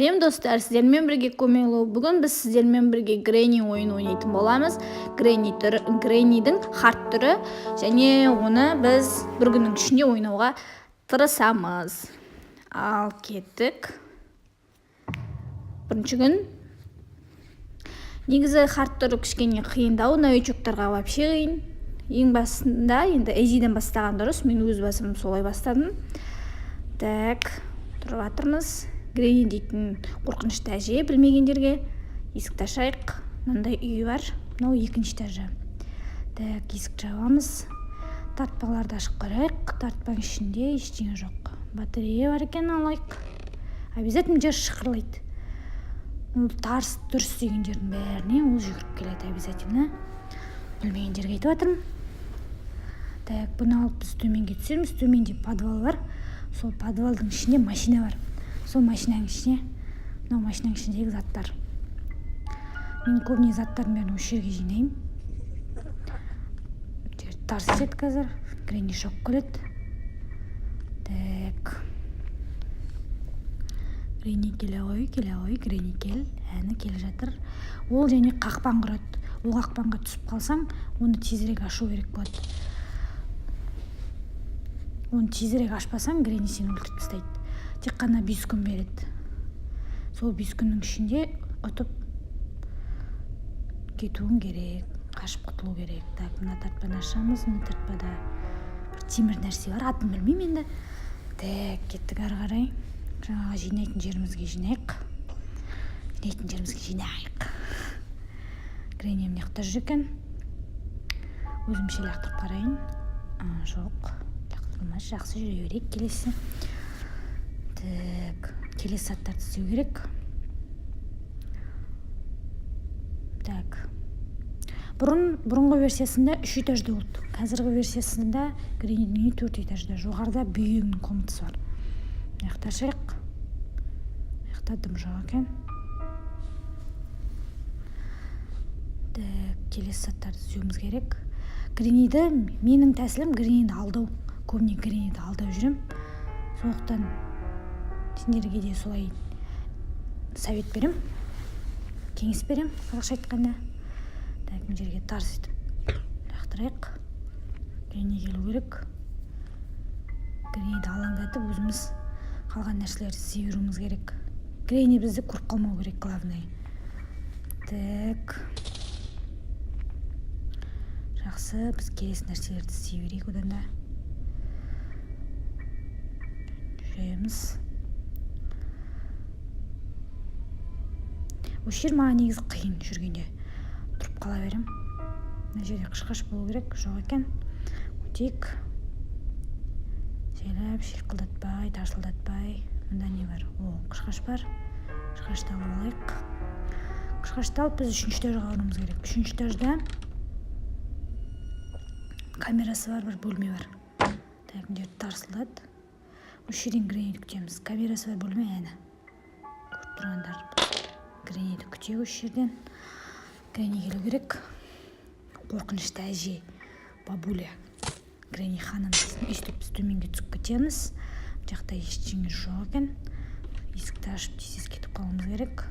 Сәлем, достар! Сіздермен бірге Көмелу. Бүгін біз сіздермен бірге Гренни ойын ойнайтын боламыз. Гренни түрі, Греннидің хард түрі, және оны біз бір күннің ішінде ойнауға тырысамыз. Ал кеттік. Бірінші күн. Негізі хард түрі кішкене қиындау, новичоктарға вообще қиын. Ең басында енді easy-ден бастаған дұрыс, мен өз басым солай бастадым. Так, тұрып жатырмыз. Гренни дейтін қорқынышты әже, білмегендерге. Есікті ашайық. Мынандай үй бар, мынау екінші этажы. Так, есікті жабамыз. Тартпаларды ашып қарайық. Тартпаның ішінде ештеңе жоқ. Батарея бар екен, алайық. Обязательно жер шықырлайды. Ол тарс дүрс деген жердің бәріне ол жүгіріп келеді обязательно. Білмегендерге айтып жатырмын. Так, бұны алып, біз төменге түсеміз. Төменде подвал бар. Сол подвалдың ішінде машина бар. Сол машинаның ішіне, мынау машинаның ішіндегі заттар. Мен көбіне заттардың бәрін осы жерге жинаймын. Жер тарс етеді қазір. Гренни шауып келеді. Так, Гренни, келе ғой, келе ғой, Гренни, кел! Әні, келе жатыр ол. Және қақпан құрады. Ол қақпанға түсіп қалсаң, оны тезірек ашу керек болады. Оны тезірек ашпасаң, Гренни сені өлтіріп тастайды. Тек қана 5 күн береді. Сол 5 күннің ішінде ұтып кетуің керек, қашып құтылу керек. Так, мына тартпаны ашамыз. Мына тартпада бір темір нәрсе бар, атын білмеймін енді. Так, кеттік ары қарай. Жаңағы жинайтын жерімізге жинайық, жинайтын жерімізге жинайық. Гренни мына жақта жүр екен. Өзімше лақтырып қарайын. А, жоқ, лақтырылмас. Жақсы, жүре берейік. Келесі. Так, келесі заттарды іздеу керек. Так, бұрынғы версиясында үш этажда болды. Қазіргі версиясында Греннидің үйі төрт этажда. Жоғарыда бүйенің комнатасы бар. Мына жақта ашайық. Мына жақта дым жоқ екен. Так, келесі заттарды іздеуіміз керек. Гренниді, менің тәсілім — Гренниді алдау. Көбіне Гренниді алдап жүремін, сондықтан сендерге де солай совет беремін, кеңес беремін қазақша айтқанда. Так, мына жерге тарс етіп лақтырайық. Гренни келу керек. Гренниді алаңдатып, өзіміз қалған нәрселерді іздей беруіміз керек. Гренни бізді көріп қалмау керек, главное. Так, жақсы, біз келесі нәрселерді іздей берейік. Одан да жүреміз. Осы жер маған негізі қиын жүргенде, тұрып қала беремін. Мына жерде қышқаш болу керек, жоқ екен. Өтейік жайлап, шиқылдатпай, тарсылдатпай. Мында не бар? О, қышқаш бар. Қышқашты алып алайық. Қышқашты алып, біз үшінші этажға баруымыз керек. Үшінші этажда камерасы бар бір бөлме бар. Так, мына жерде тарсылдады. Осы жерден Гренниді күтеміз. Камерасы бар бөлме, әні, көріп тұрғандар. Гренниді күтейік осы жерден. Гренни келу керек. Қорқынышты әже, бабуля Гренни ханым. Өйстіп біз төменге түсіп кетеміз. Мына жақта ештеңе жоқ екен. Есікті ашып, тез тез кетіп қалуымыз керек.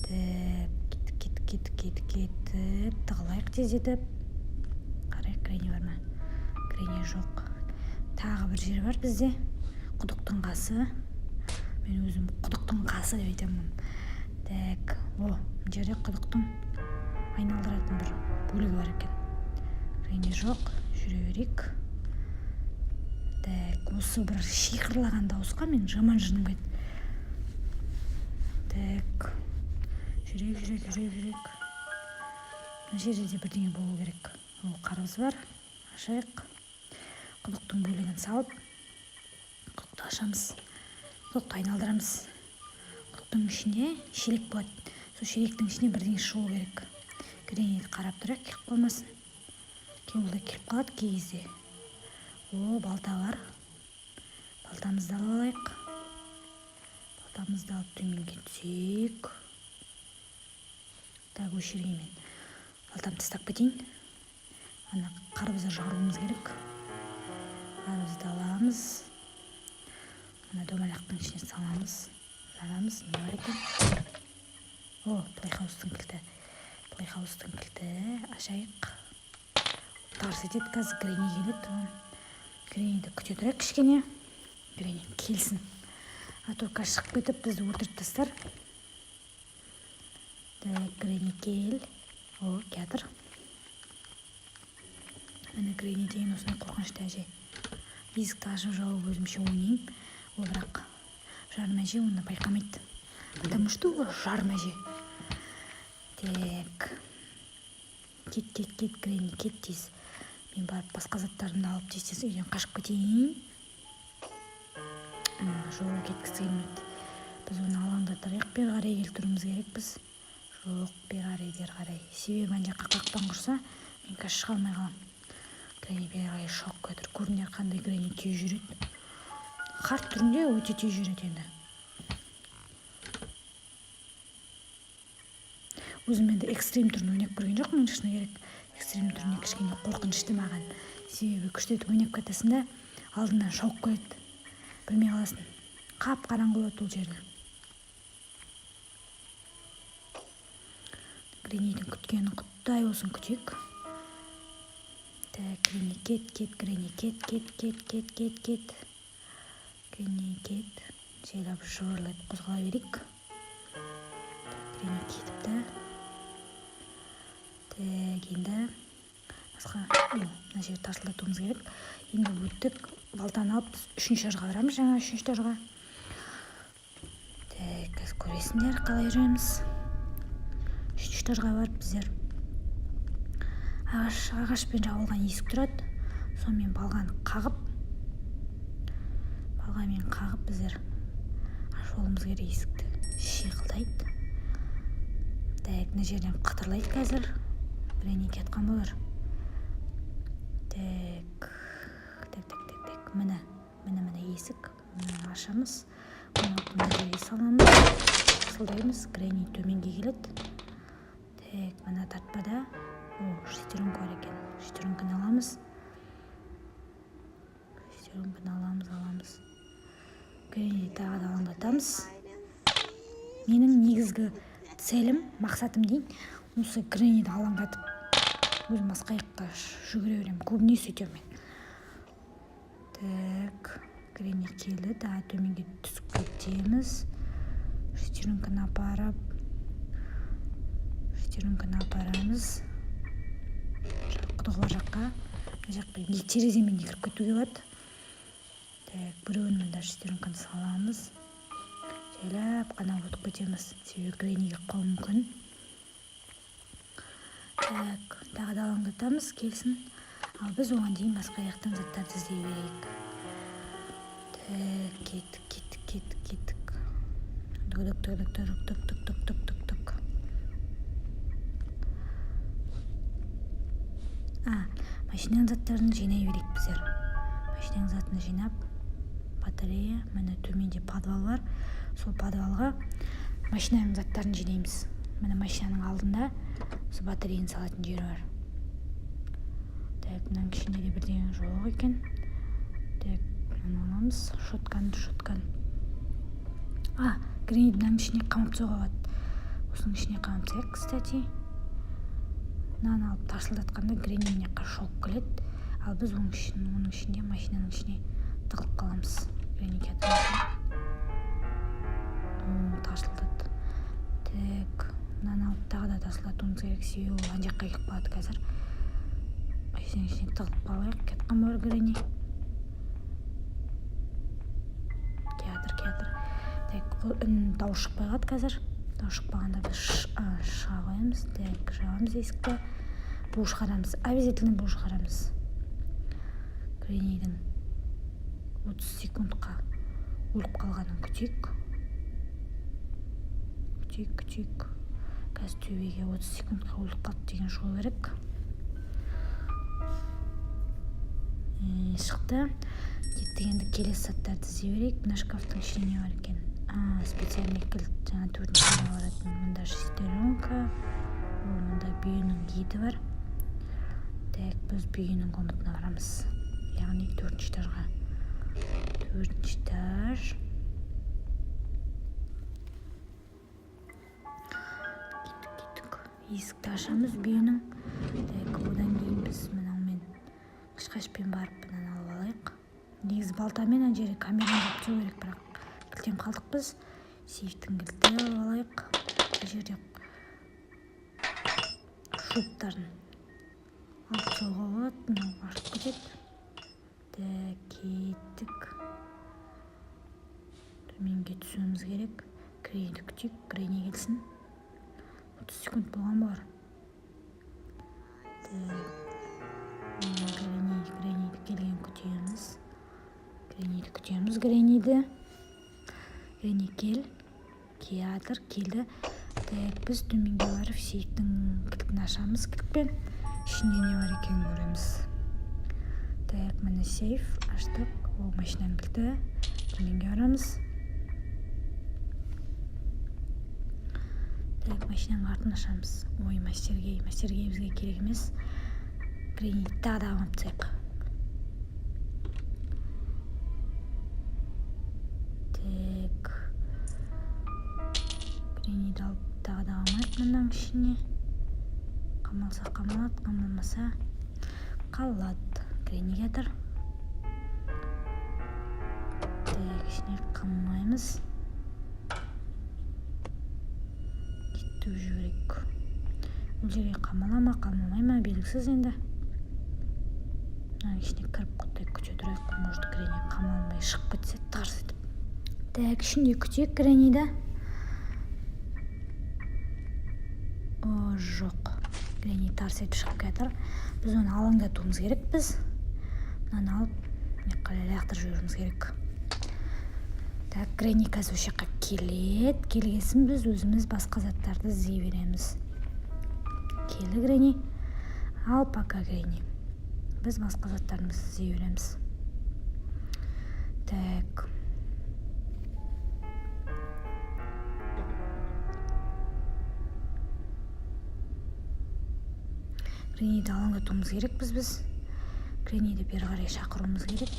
Так, кеттік, кеттік, кеттік, кеттік, кеттік. Тығылайық тездетіп. Қарайық, Гренни бар ма? Гренни жоқ. Тағы бір жер бар бізде, құдықтың қасы. Мен өзім құдықтың қасы деп айтамын. Так, о, мына жерде құдықтың айналдыратын бір бөлігі бар екен. Гренни жоқ, жүре берейік. Так, осы бір шиқырлаған дауысқа мен жаман жыным келді. Так, жүрейік, жүрейік, жүрейік, жүрейік. Мына жерде де бірдеңе болу керек. О, қарбыз бар, ашайық. Құдықтың бөлігін салып, құдықты ашамыз, құдықты айналдырамыз. Құдықтың ішінде шелек болады. Сол шелектің ішіне бірдеңе шығу керек. Гренниді қарап тұрайық, келіп қалмасын. Ол да келіп қалады кей кезде. О, балта бар. Балтамызды алып алайық. Балтамызды алып, төменге түсейік. Так, осы жерге мен балтамды тастап кетейін. Ана қарбызды жаруымыз керек. Қарбызды аламыз, ана домалақтың ішіне саламыз. Аламыз. Не бар екен? О, плейхаустың кілті. Плейхаустың кілті. Ашайық. Тарс етеді қазір, Гренни келеді. Гренниді күте тұрайық кішкене. Гренни келсін. А то қазір шығып кетіп, бізді өлтіріп тастар. Так, Гренни, кел. О, келатыр. Міне, Гренни деген осындай қорқынышты әже. Есікті ашып жауып, өзімше ойнаймын. Ол бірақ жарым әже, оны байқамайды. Потому что ол жарым әже. Так. Кет, кет, кет, Гренни, кет тез. Мен барып басқа заттарымды алып, тез тез үйден қашып кетейін. Жоқ, кеткісі келмейді. Біз оны алаңдатайық, бері қарай келтіруіміз керекпіз. Жоқ, бері қарай, бері қарай. Себебі ана жаққа қақпан құрса, мен қазір шыға алмай қаламын. Гренни бері қарай шауып келатыр. Көрдіңдер, қандай Гренни тез жүреді. Хард түрінде өте тез жүреді енді. Өзім енді экстрим түрін ойнап көрген жоқпын, шыны керек. Экстрим түрінде кішкене қорқынышты маған. Себебі күштетіп ойнап кетесің да, алдыңнан шауып келеді. Білмей қаласың. Қап қараңғы болады ол жерде. Греннидің күткені құттай болсын, күтейік. Так, Гренни, кет, кет, Гренни, кет, кет, кет, кет, кет, кет. Гренни, кет. Жайлап жыбырлап қозғала берейік. Гренни кетіпті. Так, енді басқа мына жерді тарсылдатуымыз керек. Енді өттік, балтаны алып, біз үшінші этажға барамыз, жаңа үшінші этажға. Так, қазір көресіңдер, қалай жүреміз. Үшінші этажға барып, біздер ағашпен жабылған есік тұрады. Сонымен балғаны қағып, балғамен қағып, біздер ашып алуымыз керек есікті. Шиқылдайды. Так, мына жерден қытырлайды қазір. Гренни кетқан болар. Так, так, так, так, так. Міне, міне, міне есік. Мынаны ашамыз. Оны мына жерге саламыз. Қысылдаймыз. Гренни төменге келеді. Так, мына тартпада, о, шестеренка бар екен. Шестеренканы аламыз. Шестеренканы аламыз, аламыз. Гренниді тағы да алаңдатамыз. Менің негізгі целім, мақсатым дейін, осы Гренниді алаңдатып, өзім басқа жаққа жүгіре беремін. Көбіне сөйтемін мен. Так, Гренни келді, тағы төменге түсіп кетеміз. Шестеренканы апарып, шестеренканы апарамыз. Құдығы бар жаққа. Мына жақпен тереземен де кіріп кетуге болады. Так, біреуін мында шестеренканы саламыз. Жайлап қана өтіп кетеміз. Себебі Гренни келіп қалуы мүмкін. Так, тағы да алаңдатамыз, келсін. Ал біз оған дейін басқа жақтан заттарды іздей берейік. Так, кеттік, кеттік, кеттік, кеттік. Дук дук дук дук дук дук дук дук дук дук. А, машинаның заттарын жинай берейік біздер. Машинаның затын жинап, батарея, міне, төменде подвал бар. Сол подвалға машинаның заттарын жинаймыз. Міне, машинаның алдында осы батареяны салатын жері бар. Так, мынаның ішінде де бірдеңе жоқ екен. Так, мынаны аламыз. Шоткан, шоткан. А, Гренниді мынаның ішіне қамап тастауға болады. Осының ішіне қамап тастайық, кстати. Мынаны алып тарсылдатқанда, Гренни мына жаққа шауып келеді. Ал біз оның ішінде, машинаның ішіне тығылып қаламыз. Гренни келатыр. О, тарсылдады. Так, мынаны алып, тағы да тарсылдатуымыз керек, себебі ол ана жаққа келіп қалады қазір. Машинаның ішіне тығылып қалайық. Кетқан бар Гренни. Келатыр, келатыр. Так, үн, дауыс шықпай қалады қазір. Дауыс шықпағанда, біз шыға қоямыз. Так, жабамыз есікті. Бу шығарамыз. Обязательно бу шығарамыз. Греннидің 30 секундқа өліп қалғанын күтейік. Күтейік, күтейік. Қазір төбеге 30 секундқа өліп қалды деген шығу керек. Шықты. Кеттік, енді келесі заттарды іздей берейік. Мына шкафтың ішінде не бар екен? А, специальный кілт, жаңа төртінші этажға баратын. Мында шестеренка. О, мында бүйенің еті бар. Так, біз бүйенің комнатына барамыз. Яғни төртінші этажға. Төртінші этаж. Есікті ашамыз бүйенің. Так, одан кейін біз мынаумен, қышқашпен барып, мынаны алып алайық. Негізі балтамен ана жерге камераны жауып тастау керек, бірақ кілтен қалдық біз. Сейфтің кілті алып алайық. Бұл жерде шуруптарын алып тастауға болады, мынау ашылып кетеді. Так, кеттік, төменге түсуіміз керек. Гренниді күтейік, Гренни келсін. 30 секунд болған болар. Так, Гренни, Гренниді келген күтеміз, Гренниді күтеміз, Гренниді. Гренни, кел! Келатыр, келді. Так, біз төменге барып, сейфтің кілтін ашамыз. Кілтпен ішінде не бар екенін көреміз. Так, міне, сейф аштық. Ол машинаның кілті. Төменге барамыз. Так, машинаның артын ашамыз. Ой, Мастер Кей, Мастер Кей бізге керек емес. Гренниді тағы да қамап тастайық. Так, Гренниді алып, тағы да қамайық мынаның ішіне. Қамалса, қамалады, қамалмаса, қалады. Гренни жатыр. Так, ішіне қамаймыз. Кетіп жіберейік. Ол жерге қамала ма, қамалмай ма, белгісіз енді. Мынаның ішіне кіріп, құттай күте тұрайық. Может, Гренни қамалмай шығып кетсе тарс етіп. Так, ішінде күтейік Гренниді. О, жоқ, Гренни тарс етіп шығып келатыр. Біз оны алаңдатуымыз керек. Біз мынаны алып, мына жаққа лақтырып жіберуіміз керек. Так, Гренни қазір осы жаққа келеді. Келгесін біз өзіміз басқа заттарды іздей береміз. Келді Гренни. Ал пока, Гренни, біз басқа заттарымызды іздей береміз. Так, Гренниді алаңдатуымыз керекпіз. Біз Гренниді бері қарай шақыруымыз керек.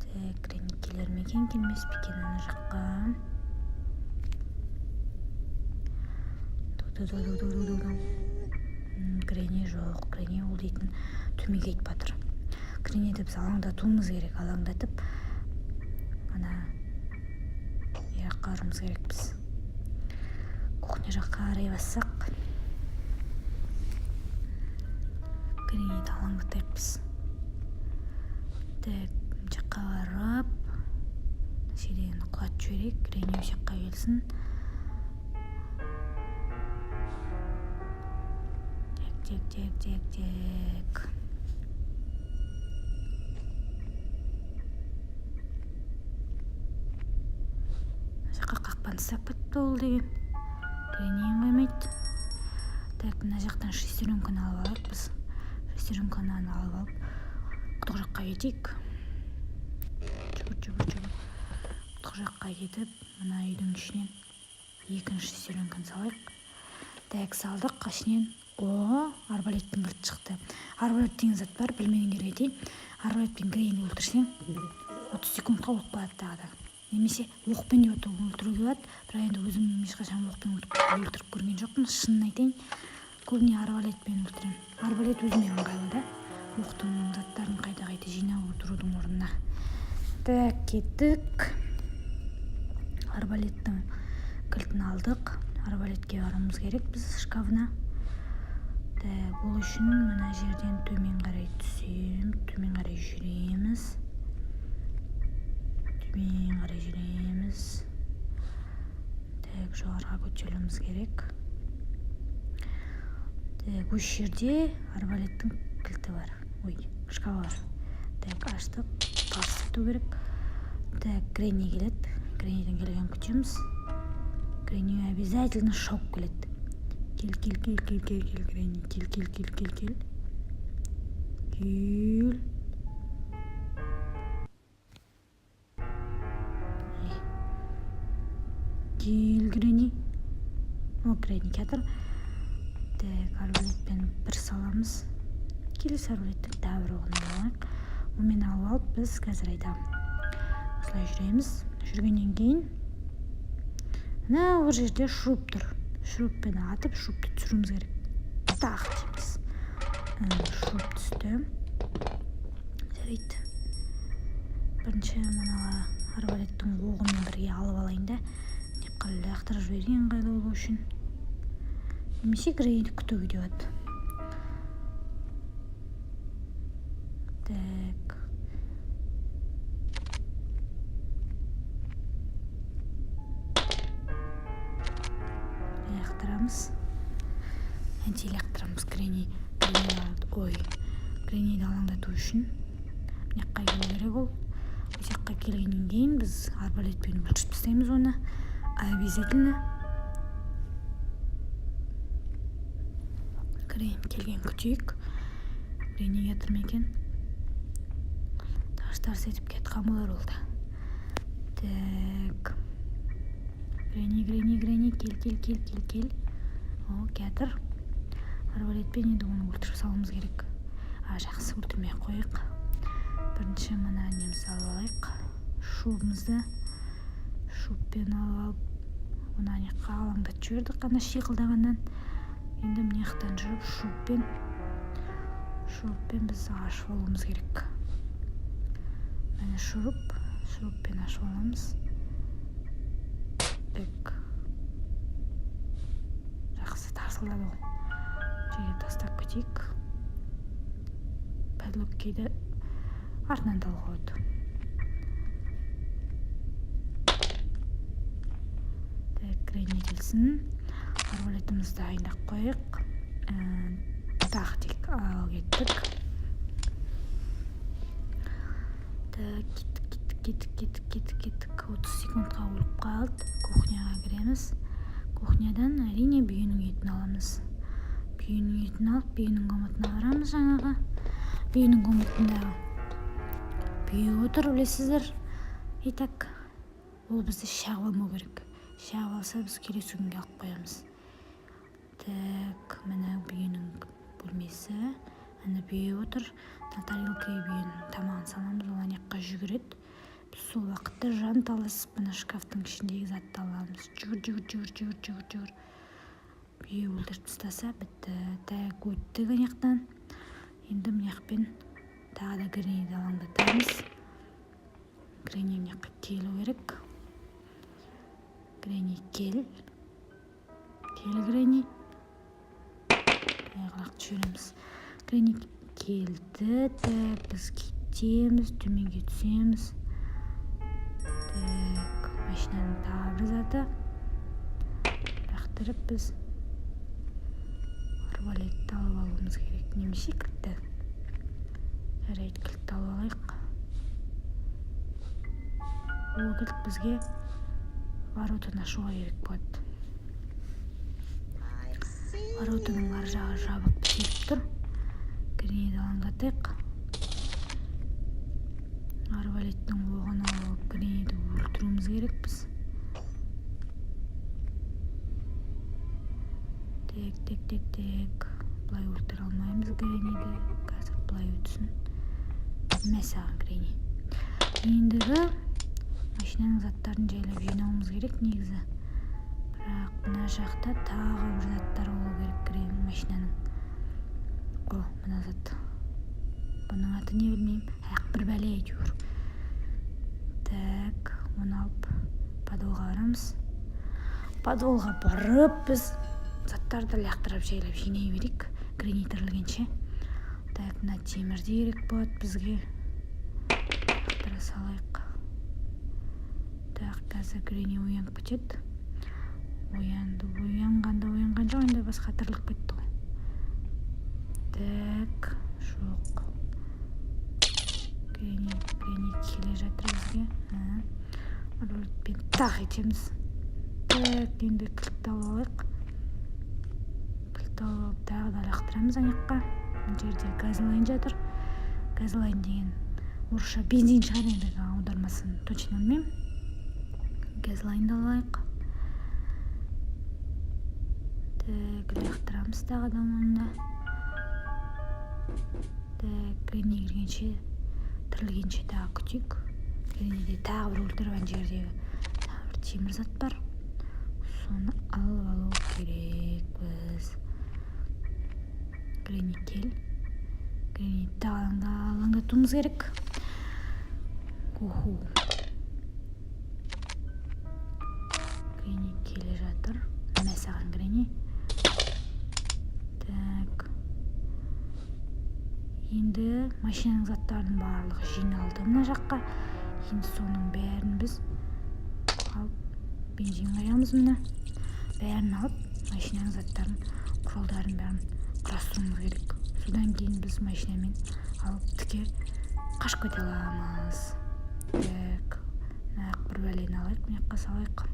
Так, Гренни келер ме екен, келмес пе екен ана жаққа? Ду-ду-ду-ду-ду-ду. Гренни жоқ. Гренни ол дейтін төменге кетіп жатыр. Гренниді біз алаңдатуымыз керек. Алаңдатып, ана жаққа баруымыз керекпіз. Кухня жаққа қарай бассақ. Гренниді алаңдатайық біз. Так, мына жаққа барып, мына жерден құлатып жіберейік. Гренни осы жаққа келсін. Так, так, так, так, так. Мына жаққа қақпаны тастап кетті ол деген. Гренниін қоймайды. Так, мына жақтан шестеренканы алып алайық біз. Шестеренканы алып алып, құдық жаққа кетейік. Жүгір, жүгір, жүгір. Құдық жаққа кетіп, мына үйдің ішінен екінші шестеренканы салайық. Так, салдық. Ішінен, о, арбалеттің кілті шықты. Арбалет деген зат бар, білмегендерге айтайын. Арбалетпен Гренни өлтірсең, 30 секундқа өліп қалады тағы да. Немесе оқпен де өлтіруге болады, бірақ енді өзім ешқашан оқпен өлтіріп көрген жоқпын, шынын айтайын. Көбіне арбалетпен өлтіремін. Арбалет өзіме ыңғайлы да, оқтың заттарын қайта қайта жинап отырудың орнына. Так, кеттік. Арбалеттің кілтін алдық. Арбалетке баруымыз керек біз, шкафына. Так, ол үшін мына жерден төмен қарай түсем, төмен қарай жүреміз, төмен қарай жүреміз. Так, жоғарыға көтерілуіміз керек. Так, осы жерде арбалеттің кілті бар, ой, шкафы бар. Так, аштық, тарс ету керек. Так, Гренни келеді. Греннидің келгенін күтеміз. Гренни обязательно шауып келеді. Кел, кел, кел, кел, кел, кел, Гренни, кел, кел, кел, кел, кел, кел. Эй. Кел, Гренни! О, Гренни келатыр. Так, арбалетпен бір саламыз. Келесі арбалеттің тағы бір оғын алайық. Онымен алып алып, біз қазір айтамын, осылай жүреміз. Жүргеннен кейін мына бір жерде шуруп тұр. Шуруппен атып, шурупты түсіруіміз керек. Тақ дейміз. Шуруп түсті. Жарайды, бірінші мына арбалеттің оғымен бірге алып алайын да, мына лақтырып жіберейін ыңғайлы болу үшін. Немесе Гренниді күтуге де болады. Так, лақтырамыз, әншейін лақтырамыз. Гренни, ой, Гренниді алаңдату үшін мына жаққа келу керек. Ол осы жаққа келгеннен кейін біз арбалетпен өлтіріп тастаймыз оны обязательно. Гренни келген күтейік. Гренни жатыр ма екен? Тарс тарс етіп кетқан болар ол да. Так, Гренни, Гренни, Гренни, кел, кел, кел, кел, кел. О, келатыр. Арбалетпен енді оны өлтіріп салуымыз керек. А, жақсы, өлтірмей ақ қояйық. Бірінші мына немізді алып алайық, шубымызды. Шубпен алып алып, оны ана жаққа алаңдатып жібердік ана шиқылдағаннан. Енді мына жақтан жүріп шуруппен біз ашып алуымыз керек. Міне, шуруп, шуруппен ашып аламыз. Так, жақсы, тарсылдады ғой. Жерге тастап кетейік. Падлок кейді артынан да алуға болады. Так, Гренни келсін. Арбалетімізді дайындап қояйық. Тақ дейік, ал кеттік. Так, кеттік, кеттік, кеттік, кеттік, кеттік, кеттік. 30 секундқа өліп қалды. Кухняға кіреміз. Кухнядан, әрине, бүйенің етін аламыз. Бүйенің етін алып, бүйенің комнатына барамыз. Жаңағы бүйенің комнатында бүйе отыр, білесіздер. И так, ол бізді шағып алмау керек. Шағып алса, біз келесі күнге алып қоямыз. Так, міне, бүйенің бөлмесі. Ана бүйе отыр. Мына тарелкаға бүйенің тамағын саламыз. Ол ана жаққа жүгіреді. Біз сол уақытта жанталасып мына шкафтың ішіндегі затты аламыз. Жүгір, жүгір, жүгір, жүгір, жүгір, жүгір. Бүйе өлтіріп тастаса, бітті. Так, өттік ана жақтан. Енді мына жақпен тағы да Гренниді алаңдатамыз. Гренни мына жаққа келу керек. Гренни, кел, кел, Гренни. Лақтырып жібереміз. Гренни келді. Так, біз кетеміз, төменге түсеміз. Так, машинаның тағы бір заты лақтырып, біз арбалетті алып алуымыз керек немесе кілтті. Жарайды, кілтті алып алайық. Ол кілт бізге воротаны ашуға керек болады. Воротаның ар жағы жабық келіп тұр. Гренниді алаңдатайық. Арбалеттің оғын алып, Гренниді өлтіруіміз керек біз. Так, так, так, так, былай өлтіре алмаймыз Гренниді қазір. Былай өтсін. Мә саған, Гренни. Ендігі машинаның заттарын жайлап жинауымыз керек негізі. Бірақ мына жақта тағы бір заттар болу керек Гренни машинаның. О, мына зат. Бұның аты не, білмеймін. Ақ бір бәле әйтеуір. Так, оны алып, подвалға барамыз. Подвалға барып, біз заттарды лақтырып, жайлап жинай берейік Гренни тірілгенше. Так, мына темір де керек болады бізге, лақтыра салайық. Так, қазір Гренни оянып кетеді. Оянды. Оянғанда, оянған жоқ енді, басқа тірлік кетті ғой. Так, жоқ, Гренни, Гренни келе жатыр бізге. Рулетпен тақ етеміз. Так, енді кілтті алып алайық. Кілтті алып алып, тағы да лақтырамыз ана жаққа. Мына жерде газлайн жатыр. Газлайн деген орысша бензин шығар енді, аудармасын точно білмеймін. Газлайнды алайық. Так, лақтырамыз тағы да оны да. Так, Гренни келгенше, тірілгенше тағы күтейік. Гренниді тағы бір өлтіріп, ана жердегі тағы бір темір зат бар, соны алып алу керек. тездетуіміз керек. Уху. Гренни келе жатыр. Мә саған, Гренни. Так. Енді машинаның заттарының барлығы жиналды мына жаққа. Енді соның бәрін біз алып бензин құямыз міне. Бәрін алып машинаның заттарын, құралдарын бәрін құрастыруымыз керек. Содан кейін біз машинамен алып тіке қашып кете аламыз. Так, мына бір бәлені алайық, мына жаққа салайық.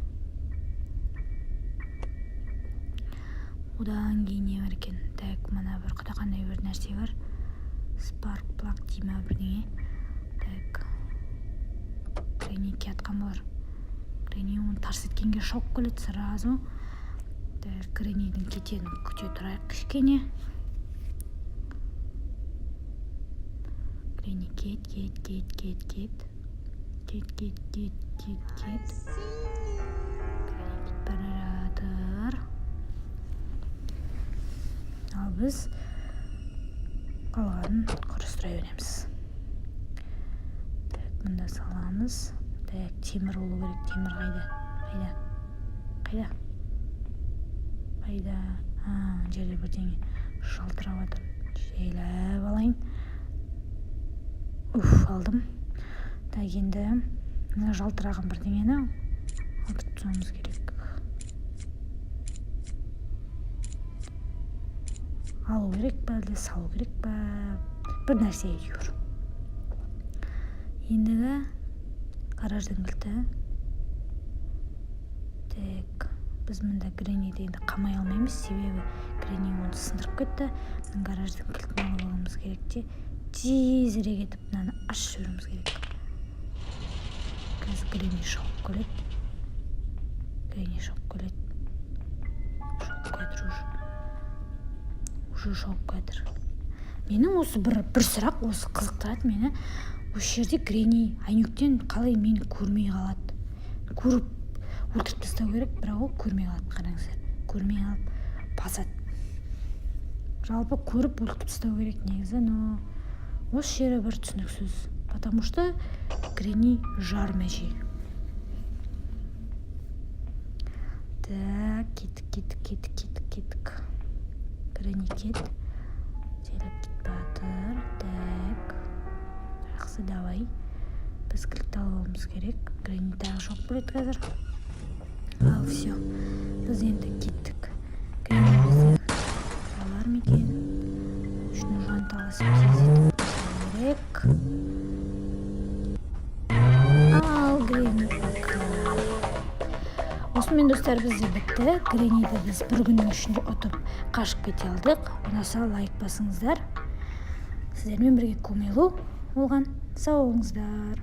Одан кейін не бар екен? Так, мына бір құдақандай бір нәрсе бар. Spark plug дей ма бірдеңе. Так. Гренни келатқан болар. Гренни оны тарс еткенге шауып келеді сразу. Так, Греннидің кетенін күте тұрайық кішкене. Гренни кет, кет, кет, кет, кет. Кет, кет, кет, кет, кет. Гренни кетіп бара жатыр. Ал біз қалғанын құрастыра береміз. Так, мында саламыз. Так, темір болу керек. Темір қайда? Қайда? Қайда? Қайда? А, мына жерде бірдеңе жалтырап жатыр. Жайлап алайын. Уф, алдым. Так, енді мына жалтыраған бірдеңені алып тастауымыз керек. Алу керек па, әлде салу керек па, бір нәрсе әйтеуір. Ендігі гараждың кілті. Так, біз мында Гренниді енді қамай алмаймыз, себебі Гренни оны сындырып кетті. Гараждың кілтін алып алуымыз керек те, тезірек етіп мынаны ашып жіберуіміз керек. Қазір Гренни шауып келеді. Гренни шауып келеді. Шауып келеді уже. Уже шауып келеді. Менің осы бір сұрақ осы қызықтырады мені. Осы жерде Гренни әйнектен қалай мені көрмей қалады? Көріп өлтіріп тастау керек, бірақ ол көрмей қалады, қараңыздар. Көрмей қалып басады. Жалпы көріп өлтіріп тастау керек негізі, но осы жері бір түсініксіз. Потому что Гренни жарым әже. Так, кеттік, кеттік, кеттік, кеттік, кеттік. Гренни кет. Жайлап кетіп жатыр. Так. Жақсы, давай. Біз кілтті алуымыз керек. Гренни тағы шауып келеді қазір. Ал, все. Біз енді кеттік. Гренни бізді алар ма екен? Үшін жанталасып тездетіп керек. Ал, Гренни пока. Осымен, достар, бізде бітті. Гренниді біз бір күннің ішінде ұтып қашып кете алдық. Ұнаса лайк басыңыздар. Сіздермен бірге Кумелу болған. Сау болыңыздар.